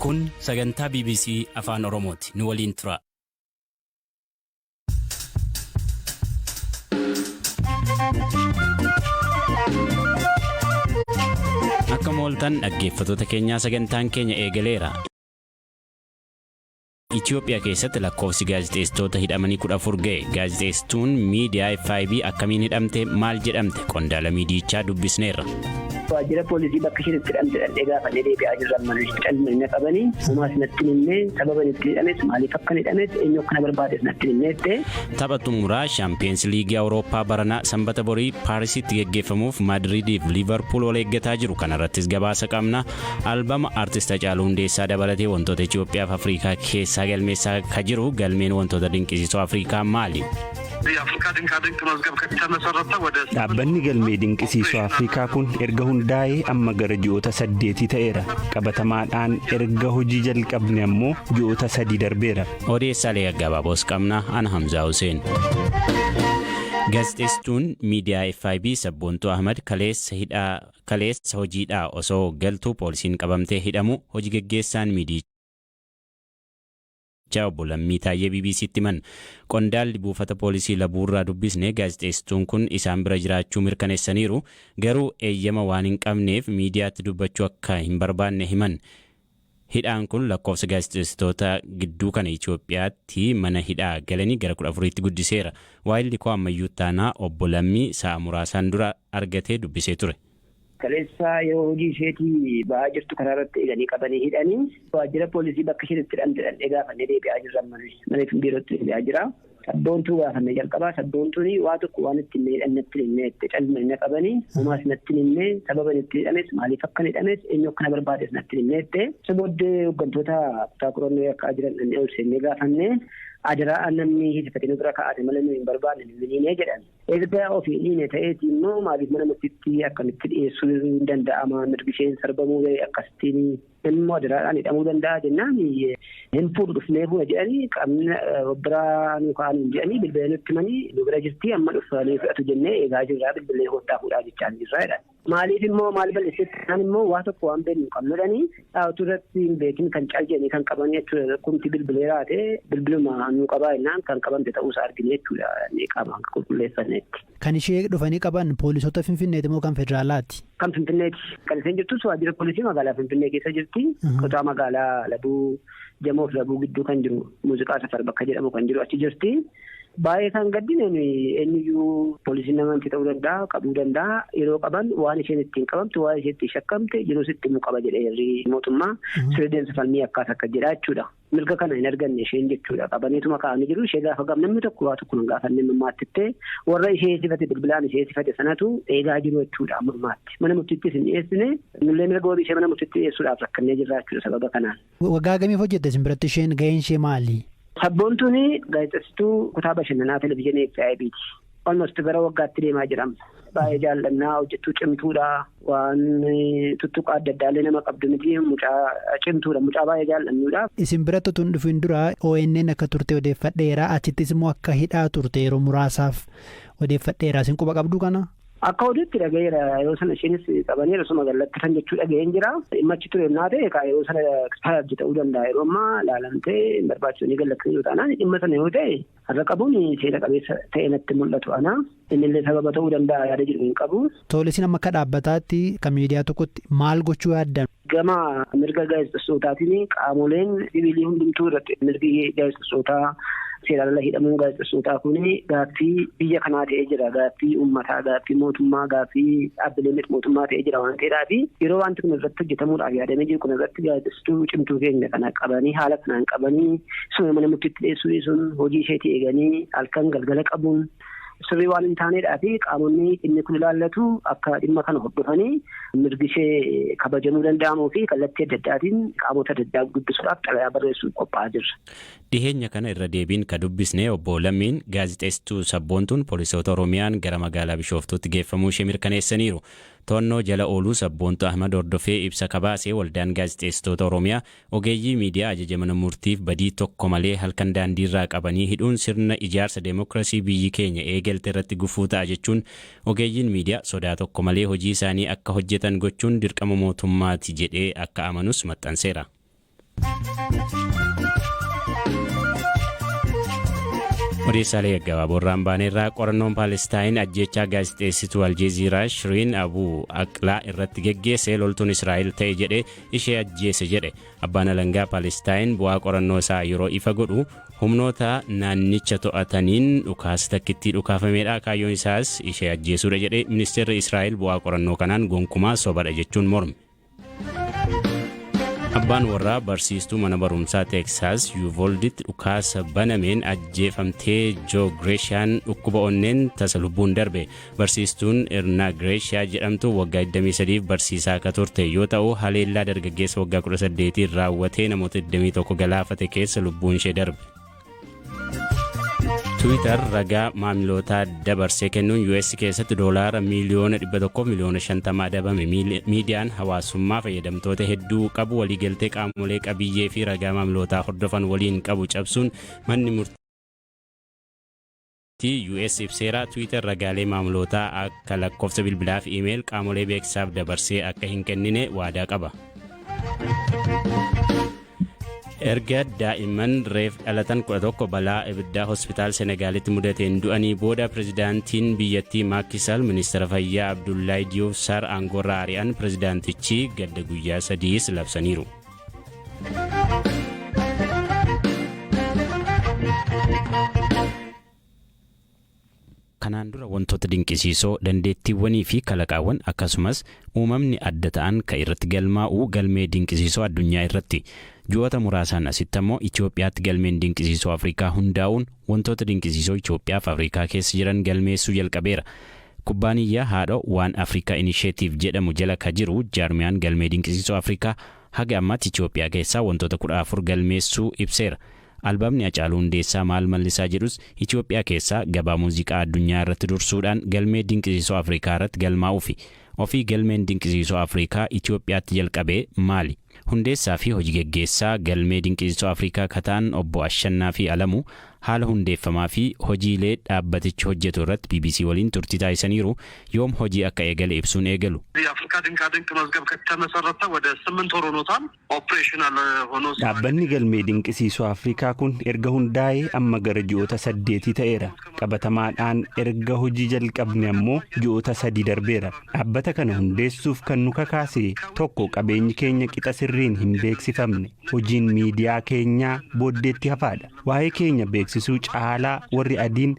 Kun sagantaa BBC Afaan Oromooti. Nu waliin tura. Akka mooltan dhaggeeffattoota keenyaa sagantaan keenya eegaleera. Itoophiyaa keessatti lakkoofsi gaazexeessitoota hidhamanii 14 ga'e. Gaazexeessituun miidiyaa FIB akkamiin hidhamte maal jedhamte qondaala miidiyichaa dubbisneerra. Waajjira poolisii bakka isheen itti hidhamte dhaqnee gaafannee deebi'aa jirra amma nuyi callisanii na qabanii homaas natti hin himne sababa itti hidhames maaliif akka hidhames eenyu akka na barbaades natti hin himne jette. Tapha xumuraa Shaampiyoons Liigii Awurooppaa baranaa Sanbata borii Paarisitti geggeeffamuuf Maadriidiif Liivarpuul wal eeggataa jiru. Kanarrattis gabaasa qabna. Albama Artist Hacaaluu Hundeessaa dabalatee wantoota Itoophiyaaf Afrikaa keessaa galmeessaa ka jiru galmeen wantoota dinqisiisoo Afrikaa maali? Dhaabbanni Galmee Dinqisiisoo Afrikaa kun erga hundaa'ee amma gara ji'oota saddeetii ta'eera. Qabatamaadhaan erga hojii jalqabne ammoo ji'oota sadii darbeera. Odeessaalee gaggabaaboos qabna. Ana Hamzaa Huseen. Gaazexeessituun miidiyaa FIB Sabboontuu Ahmad kaleessa hidhaa kaleessa hojiidhaa osoo galtuu poolisiin qabamtee hidhamuu hoji geggeessaan miidiyichaa obbo Lammii Taayyee BBCtti himan. Qondaalli buufata poolisii Labuurraa dubbisne gaazexeessituun kun isaan bira jiraachuu mirkaneessaniiru. Garuu eeyyama waan hin qabneef miidiyaatti dubbachuu akka hin barbaanne himan. Hidhaan kun lakkoofsa gaazexeessitoota gidduu kana Itoophiyaatti mana hidhaa galanii gara 14tti guddiseera. Waayilli koo Ammayyuu Ittaanaa obbo Lammii sa'a muraasaan dura argatee dubbisee ture. Kaleessa yeroo hojii isheetii ba'aa jirtu karaa irratti eeganii qabanii hidhanii waajjira poolisii bakka isheen itti hidhamte dhaqnee gaafannee deebi'aa jirra amma nuyi. Mana biirootti deebi'aa jira. Sabboontuu gaafanne jalqabaa sabboontuun waa tokko waan itti hin hidhan natti hin himne jette callisanii na qabanii homaas natti hin himne sababa itti hidhames maaliif akka hidhames eenyu akka na barbaades natti hin himne jette. Isa booddee hooggantoota kutaa qorannoo yakkaa jiran dhaqnee ol seennee gaafanne adaraa namni hiisifatee nu bira kaa'ate malee nu hin barbaanne nu hin hiine jedhan. Erga ofii hin hiine ta'eeti immoo maaliif mana murtiitti akkamitti dhiyeessuu hin danda'ama mirgi isheen sarbamuu ga'e akkasittiin Namni immoo adaraadhaan hidhamuu danda'a jennaan hin fuudhu dhufnee fuuna jedhanii qaamni biraa nu kaa'an jedhanii bilbila nutti himanii nu bira jirti amma dhufanii fudhatu jennee eegaa jirraa bilbilee koottaa fuudhaa jechaa jirraa jedhan. Maaliif immoo maal balleessetti isaan immoo waa tokko waan beeknu qabnu jedhanii dhaabatuu irratti hin beekin kan cal jedhanii kan qaban jechuudha. Kumti bilbilee raate bilbiluma nu qabaa jennaan kan qabamte ta'uusaa argine jechuudha qaamaan qulqulleeffannetti. Kan ishee dhufanii qaban poolisoota Finfinneeti moo kan federaalaati? Kan Finfinneeti. Kan isheen jirtus waajjira poolisii magaalaa Finfinnee keessa jirti. Kutaa magaalaa Labuu Jamoof Labuu gidduu kan jiru muuziqaa safar bakka jedhamu kan jiru achi jirti. Baay'ee kan gaddine eenyuyyuu poolisiin namanti ta'uu danda'a qabuu danda'a yeroo qaban waan isheen ittiin qabamte waan isheen ittiin shakkamte jirus itti himuu qaba jedhee heerri mootummaa sirri deemsa falmii akkaas akka jedha jechuudha. Mirga kana hin arganne isheen jechuudha. Qabaniituma kaa'anii jiru. Ishee gaafa gam namni tokko waa tokko hin gaafanne ammaatti ittee warra ishee sifate bilbilaan ishee sifate sanatu eegaa jiru jechuudha amma ammaatti. Mana murtiittis hin dhiyeessine. Nullee mirga wabii ishee mana murtiitti dhiyeessuudhaaf rakkannee jirra jechuudha sababa kanaan. Waggaa hagamiif hojjette isin biratti isheen gaheen ishee maali? Sabboontuun gaazexessituu kutaa bashannanaa televizyiinii FIBti. Almost gara waggaatti deemaa jira amma. Baay'ee jaallannaa hojjettuu cimtuudha. Waan tuttuqaa adda addaallee nama qabdu miti. Mucaa cimtuudha. Mucaa baay'ee jaallannuudha. Isin biratti utuu hin dhufin dura ONN akka turte odeeffadheera. Achittis immoo akka hidhaa turte yeroo muraasaaf odeeffadheera. Isin quba qabduu kana? Akka oduutti dhaga'eera yeroo sana isheenis qabanii osuma gad lakkisan jechuu dhaga'een jira. Dhimma achi ture naa ta'e kaa yeroo sana expired ta'uu danda'a yeroo ammaa laalamtee hin barbaachisanii gad lakkisanii yoo taanaan dhimma sana yoo ta'e har'a qabuun seera qabeessa ta'e natti mul'atu ana. Innillee sababa ta'uu danda'a yaada jedhu hin qabu. Tole isin amma akka dhaabbataatti akka miidiyaa tokkotti maal gochuu yaaddan? Gama mirga gaazexessootatiin qaamoleen siviilii hundumtuu irratti mirgi gaazexessootaa seeraan ala hidhamuun gaazexessootaa kun gaaffii biyya kanaa ta'ee jira. Gaaffii uummataa, gaaffii mootummaa, gaaffii dhaabbilee miti mootummaa ta'ee jira waan ta'eedhaaf yeroo wanti kun irratti hojjetamuudhaaf yaadamee jiru kun irratti gaazexessituu cimtuu keenya kana qabanii haala kanaan qabanii suma mana murtiitti dhiyeessuu dhiisuun hojii isheetii eeganii halkan galgala qabuun sirrii waan hin taaneedhaa fi qaamonni dhimmi kun ilaallatu akka dhimma kana hordofanii mirgi ishee kabajamuu danda'amuu fi kallattii adda addaatiin qaamota adda addaa dubbisuudhaaf xalayaa barreessuuf qophaa'aa jirra. Dhiheenya kana irra deebiin ka dubbisne Obbo Lammiin gaazexeessituu Sabboontuun poolisoota Oromiyaan gara magaalaa Bishooftuutti geeffamuu ishee mirkaneessaniiru. To'annoo jala ooluu Sabboontuu Ahmad hordofee ibsa ka baase Waldaan Gaazexeessitoota Oromiyaa Ogeeyyii miidiyaa ajaja mana murtiif badii tokko malee halkan daandiirraa qabanii hidhuun sirna ijaarsa demookrasii biyyi keenya eegalte irratti gufuu ta'a jechuun ogeeyyiin miidiyaa sodaa tokko malee hojii isaanii akka hojjetan gochuun dirqama mootummaati jedhee akka amanus maxxanseera. Odeessaalee gaggabaaboo irraan baaneerraa qorannoon Paalestaayin ajjeechaa gaazexeessituu Aljeeziiraa Shiriin Abuu Aqlaa irratti geggeesse loltuun Israa'el ta'e jedhe ishee ajjeese jedhe. Abbaan alangaa Paalestaayin bu'aa qorannoo isaa yeroo ifa godhu humnoota naannicha to'ataniin dhukaasa takkittii dhukaafameedha, kaayyoon isaas ishee ajjeesuudha jedhe. Ministeerri Israa'el bu'aa qorannoo kanaan gonkumaa sobadha jechuun morme. Abbaan warraa barsiistuu mana barumsaa Teeksaas Yuuvolditti dhukaasa banameen ajjeefamtee Joo Gireeshaan dhukkuba onneen tasa lubbuun darbe. Barsiistuun Irnaa Gireeshaa jedhamtu waggaa 23 barsiisaa akka turte yoo ta'u, haleellaa dargaggeessa waggaa 18 raawwatee namoota 21 galaafate keessa lubbuun ishee darbe. Twitter ragaa maamilootaa dabarsee kennuun US keessatti doolaara miiliyoona 100 miliyoona 50 adabame. Miidiyaan hawaasummaa fayyadamtoota hedduu qabu waliigaltee qaamolee qabiyyee fi ragaa maamilootaa hordofan waliin qabu cabsuun manni murtii US ibseera. Twitter ragaalee maamilootaa akka lakkoofsa bilbilaa fi iimeel qaamolee beeksisaaf dabarsee akka hin kennine waadaa qaba. Erga daa'imman reef dhalatan 11 balaa ibiddaa hospitaal Senegaalitti mudateen du'anii booda, pirezidaantiin biyyattii Maaki Saal ministeera fayyaa Abdullaay Diyuuf Saar aangoorraa ari'an. Pirezidaantichi gadda guyyaa 3s labsaniiru. Kanaan dura wantoota dinqisiisoo, dandeettiiwwanii fi kalaqaawwan, akkasumas uumamni adda ta'an kan irratti galmaa'u galmee dinqisiisoo addunyaa irratti. Ji'oota muraasaan asitti ammoo Itoophiyaatti galmeen dinqisiisoo Afrikaa hundaa'uun wantoota dinqisiisoo Itoophiyaa fi Afrikaa keessa jiran galmeessuu jalqabeera. Kubbaaniyyaa haadhoo One Africa Initiative jedhamu jala ka jiru jaarmiyaan galmee dinqisiisoo Afrikaa haga ammaatti Itoophiyaa keessaa wantoota 14 galmeessuu ibseera. Albamni Hacaaluu Hundeessaa Maal Mallisaa jedhus Itoophiyaa keessaa gabaa muuziqaa addunyaa irratti dursuudhaan galmee dinqisiisoo Afrikaa irratti galmaa'uufi. Ofii galmeen dinqisiisoo Afrikaa Itoophiyaatti jalqabee maali? Hundeessaa fi hojii geggeessaa galmee dinqisiisoo Afrikaa kataan obbo Ashannaa fi Alamuu haala hundeeffamaa fi hojiilee dhaabbatichi hojjetu irratti BBC waliin turtii taasisaniiru. Yoom hojii akka eegale ibsuun eegalu. የአፍሪካ ድንቃድንቅ መዝገብ ከተመሰረተ ወደ 8 ወር ሆኖታል። ኦፕሬሽናል ሆኖ Dhaabbanni galmee dinqisiisoo Afrikaa kun erga hundaa'ee amma gara ji'oota 8 ta'eera. Qabatamaadhaan erga hojii jalqabne ammoo ji'oota 3 darbeera. Dhaabbata kana hundeessuuf kan nu kakaase tokko, qabeenyi keenya qixa sirriin hin beeksifamne. Hojiin miidiyaa keenyaa booddeetti hafaadha. Waa'ee keenya beeksisuu caalaa warri adiin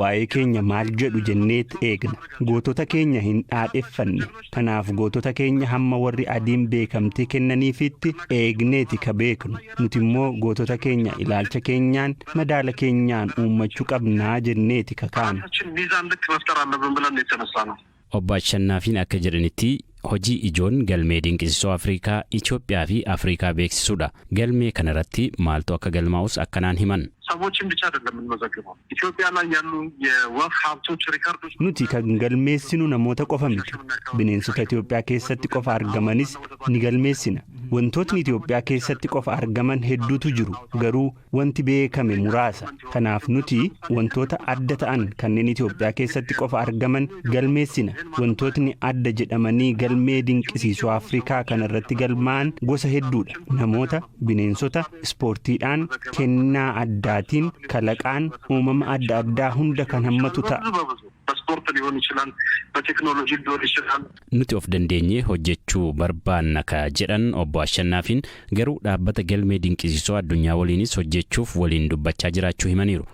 waa'ee keenya maal jedhu jenneet eegna. Gootota keenya hin dhaadheffanne. Kanaaf gootota keenya hamma warri adiin beekamtii kennaniifitti eegneeti ka beeknu. Nuti immoo gootota keenya ilaalcha keenyaan, madaala keenyaan uummachuu qabnaa jenneeti kakaanu. ራሳችን ሚዛን ልክ መፍጠር አለብን ብለን ነው የተነሳ ነው። Obbo Ashannaafiin akka jedhanitti, hojii ijoon galmee dinqisiisoo Afrikaa Itoophiyaa fi Afrikaa beeksisuudha. Galmee kanarratti maaltu akka galmaa'us akkanaan himan. ሰዎችን ብቻ አይደለም የምንመዘግበው፣ ኢትዮጵያ ላይ ያሉ የወፍ ሀብቶች ሪከርዶች Nuti kan galmeessinu namoota qofa miti. Bineensota Itoophiyaa keessatti qofa argamanis ni galmeessina. Wantootni Itoophiyaa keessatti qofa argaman hedduutu jiru. Garuu wanti beekame muraasa. Kanaaf nuti wantoota adda ta'an kanneen Itoophiyaa keessatti qofa argaman galmeessina. Wantootni adda jedhamanii galmee dinqisiisoo Afrikaa kanarratti galmaa'an gosa hedduudha. Namoota, bineensota, ispoortiidhaan, kennaa addaatiin, kalaqaan, uumama adda addaa hunda kan hammatu ta'a. ብዙ በብዙ በስፖርት ሊሆን ይችላል፣ በቴክኖሎጂ ሊሆን ይችላል። Nuti of dandeenyee hojjechuu barbaanna ka jedhan obbo Ashannaafiin, garuu dhaabbata galmee dinqisiisoo addunyaa waliinis hojjechuuf waliin dubbachaa jiraachuu himaniiru.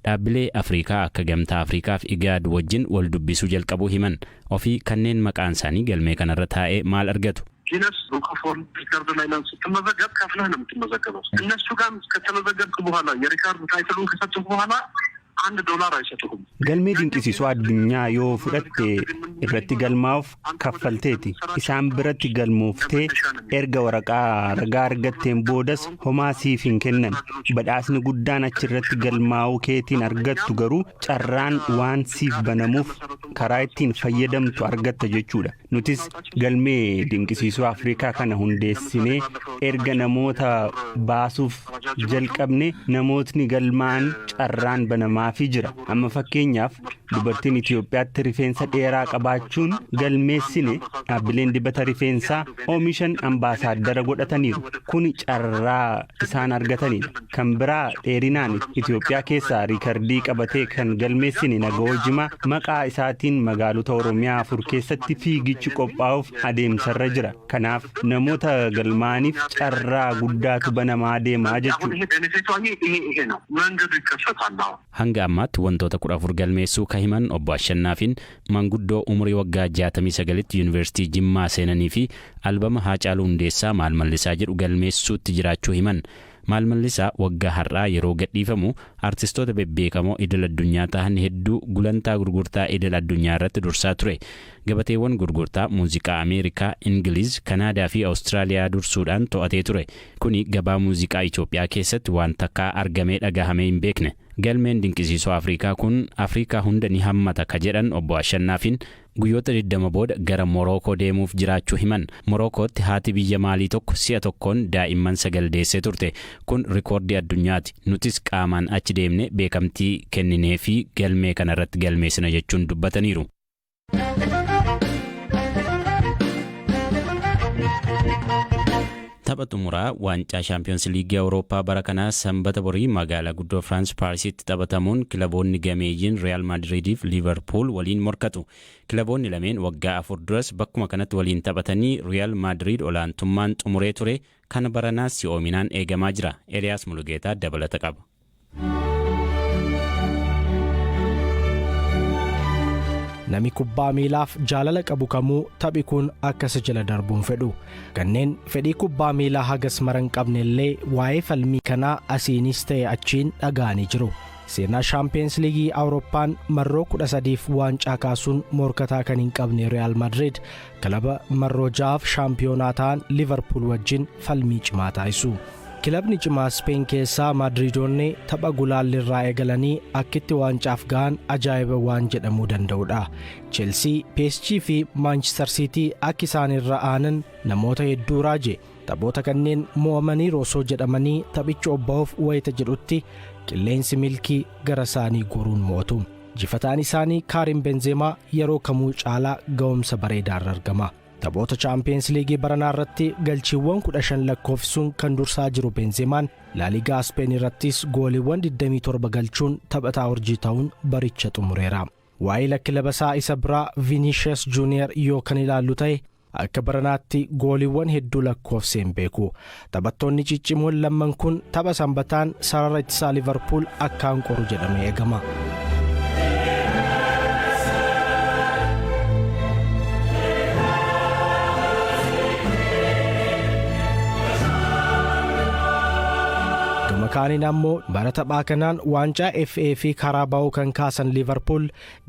Dhaabbilee Afrikaa akka Gamtaa Afrikaa fi Igaad wajjin wal dubbisuu jalqabuu himan. Ofii kanneen maqaan isaanii galmee kanarra taa'ee maal argatu? Guinness Book of World Record ላይ ስትመዘገብ ከፍለህ ነው የምትመዘገበው። እነሱ ጋር ከተመዘገብክ በኋላ የሪካርድ title ኡን ከሰጡህ በኋላ 1 ዶላር አይሰጡህም። Galmee dinqisiisoo addunyaa yoo fudhatte irratti galmaa'uuf kaffalteeti. Isaan biratti galmooftee erga waraqaa ragaa argatteen boodas homaa siif hin kennan. Badhaasni guddaan achirratti galmaa'uu keetiin argattu garuu carraan waan siif banamuuf karaa ittiin fayyadamtu argatta jechuudha. Nutis galmee dinqisiisoo Afrikaa kana hundeessinee erga namoota baasuuf jalqabne, namootni galmaa'an carraan banamaa banamaafii jira. Amma fakkeenyaaf dubartiin Itoophiyaatti rifeensa dheeraa qabaachuun galmeessine dhaabbileen dibata rifeensaa oomishan ambaasaaddara godhataniiru. Kun carraa isaan argatanidha. Kan biraa dheerinaan Itoophiyaa keessaa riikardii qabatee kan galmeessine Nagawoo Jimaa maqaa isaatiin magaalota Oromiyaa 4 keessatti fiigichi qophaa'uuf adeemsarra jira. Kanaaf namoota galmaaniif carraa guddaatu banamaa deemaa jechuudha. Hanga ammaatti wantoota 14 galmeessuu ka himan obbo Ashannaafiin manguddoo umurii waggaa 69tti Yuunivarsiitii Jimmaa seenanii fi albama Haacaaluu Hundeessaa Maal Mallisaa jedhu galmeessuutti jiraachuu himan. Maal Mallisaa waggaa har'aa yeroo gadhiifamu artistoota bebbeekamoo idil addunyaa ta'an hedduu gulantaa gurgurtaa idil addunyaa irratti dursaa ture. Gabateewwan gurgurtaa muuziqaa Ameerikaa, Ingiliz, Kanaadaa fi Awustiraaliyaa dursuudhaan to'atee ture. Kuni gabaa muuziqaa Itoophiyaa keessatti waan takkaa argamee dhagahamee hin beekne. Galmeen dinqisiisoo Afrikaa kun Afrikaa hunda ni hammata ka jedhan obbo Ashannaafiin guyyoota 20 booda gara Morookoo deemuuf jiraachuu himan. Morookootti haati biyya Maalii tokko si'a tokkoon daa'imman 9 deessee turte. Kun rikoordii addunyaati. Nutis qaamaan achi deemne beekamtii kenninee fi galmee kana irratti galmeessina jechuun dubbataniiru. Tapha xumuraa waancaa Shaampiyoons Liigii Awurooppaa bara kanaa sanbata borii magaalaa guddoo Firaans Paarisitti taphatamuun kilaboonni gameeyyiin Real Maadriidiif Liivarpuul waliin morkatu. Kilaboonni lameen waggaa 4 duras bakkuma kanatti waliin taphatanii Real Maadriid olaantummaan xumuree ture. Kana baranaas si'oominaan eegamaa jira. Eliyaas Mulugeetaa dabalata qaba. Nami kubbaa miilaaf jaalala qabu kamuu taphi kun akka isa jala darbuun fedhu. Kanneen fedhii kubbaa miilaa hagas mara hin qabne illee waa'ee falmii kanaa asiinis ta'e achiin dhaga'anii jiru. Seenaa Shaampiyoons Liigii Awurooppaan marroo 13f waancaa kaasuun morkataa kan hin qabne Real Madrid kilaba marroo 6f shaampiyoonaa ta'an Liverpool wajjin falmii cimaa taasisu. Kilabni cimaa Speen keessaa Maadriidonni tapha gulaallirraa eegalanii akkitti waancaaf ga'an ajaa'iba waan jedhamuu danda'udha. Chelsea, PSG fi Manchester City akka isaan irra aanan namoota hedduu raaje. Taphoota kanneen mo'amanii osoo jedhamanii taphicha obba'uuf wayita jedhutti qilleensi milkii gara isaanii goruun mo'atu. Jifataan isaanii Kaarim Benzeemaa yeroo kamuu caalaa ga'umsa bareedaarra argama. Taphoota Chaampiyoons Liigii baranaa irratti galchiiwwan 15 lakkoofsisuun kan dursaa jiru Benzeemaan Laaligaa Speen irrattis gooliiwwan 27 galchuun taphataa urjii ta'uun baricha xumureera. Waa'ee kilaba isaa isa biraa Vinicius Junior yoo kan ilaallu ta'e akka baranaatti gooliiwwan hedduu lakkoofsee hin beeku. Taphattoonni ciccimoon lamman kun tapha sanbataan sarara ittisaa Liverpool akkaan qoru jedhamee eegama. Gama kaaniin ammoo bara taphaa kanaan waancaa FA fi Karabaa'oo kan kaasan Liverpool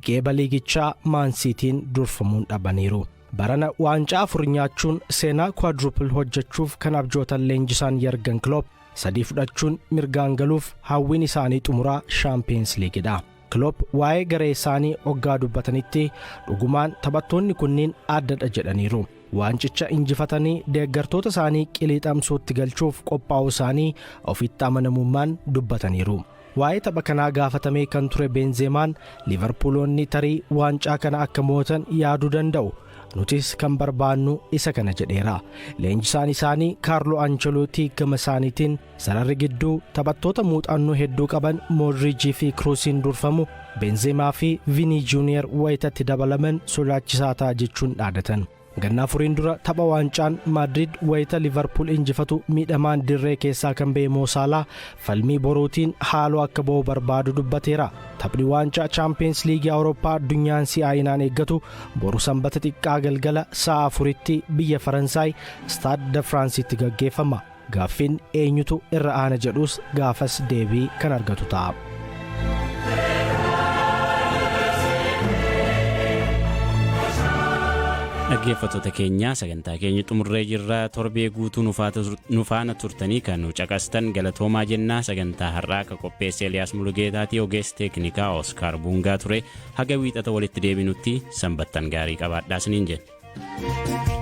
geeba liigichaa Maan Siitiin durfamuun dhabaniiru. Barana waancaa 4 nyaachuun seenaa kwaadirupil hojjechuuf kan abjootan leenjisaan Yergan Klopp 3 fudhachuun mirgaan galuuf hawwiin isaanii xumuraa Shaampiyoons Liigidha. Klopp waa'ee garee isaanii hoggaa dubbatanitti dhugumaan taphattoonni kunniin addadha jedhaniiru. Waancicha injifatanii deeggartoota isaanii qiliixamsuutti galchuuf qophaa'uu isaanii ofitti amanamummaan dubbataniiru. Waa'ee tapha kanaa gaafatamee kan ture Benzeemaan Liverpooloonni tarii waancaa kana akka mo'atan yaaduu danda'u. Nutis kan barbaannu isa kana jedheera. Leenjisaan isaanii Kaarloo Ancelooti gama isaaniitiin sararri gidduu taphattoota muuxannoo hedduu qaban Moodriijii fi Kruusiin durfamu Benzeemaa fi Vinii Juuniyer wayitatti dabalaman sodaachisaa ta'a jechuun dhaadatan. Ganna 4 dura tapha waancaan Maadrid wayita Liverpool injifatu miidhamaan dirree keessaa kan ba'e Mo Salah falmii boruutiin haaloo akka ba'u barbaadu dubbateera. Taphni waancaa Chaampiyoons Liigii Awurooppaa addunyaan si'aayinaan eeggatu boru sanbata xiqqaa galgala sa'a 4tti biyya Faransaay Stade de France'itti gaggeeffama. Gaaffiin eenyutu irra aana jedhus gaafas deebii kan argatu ta'a. Dhaggeeffattoota keenya sagantaa keenya xumurree jirra. Torbee guutuu nu faana turtanii kan nu caqastan galatoomaa jennaa. Sagantaa har'aa akka qopheesse Eliyaas Mulugeetaatii, ogeessa teeknikaa Oskaar Buungaa ture. Haga wiixata walitti deebinutti sanbattan gaarii qabaadhaa isiniin jenna.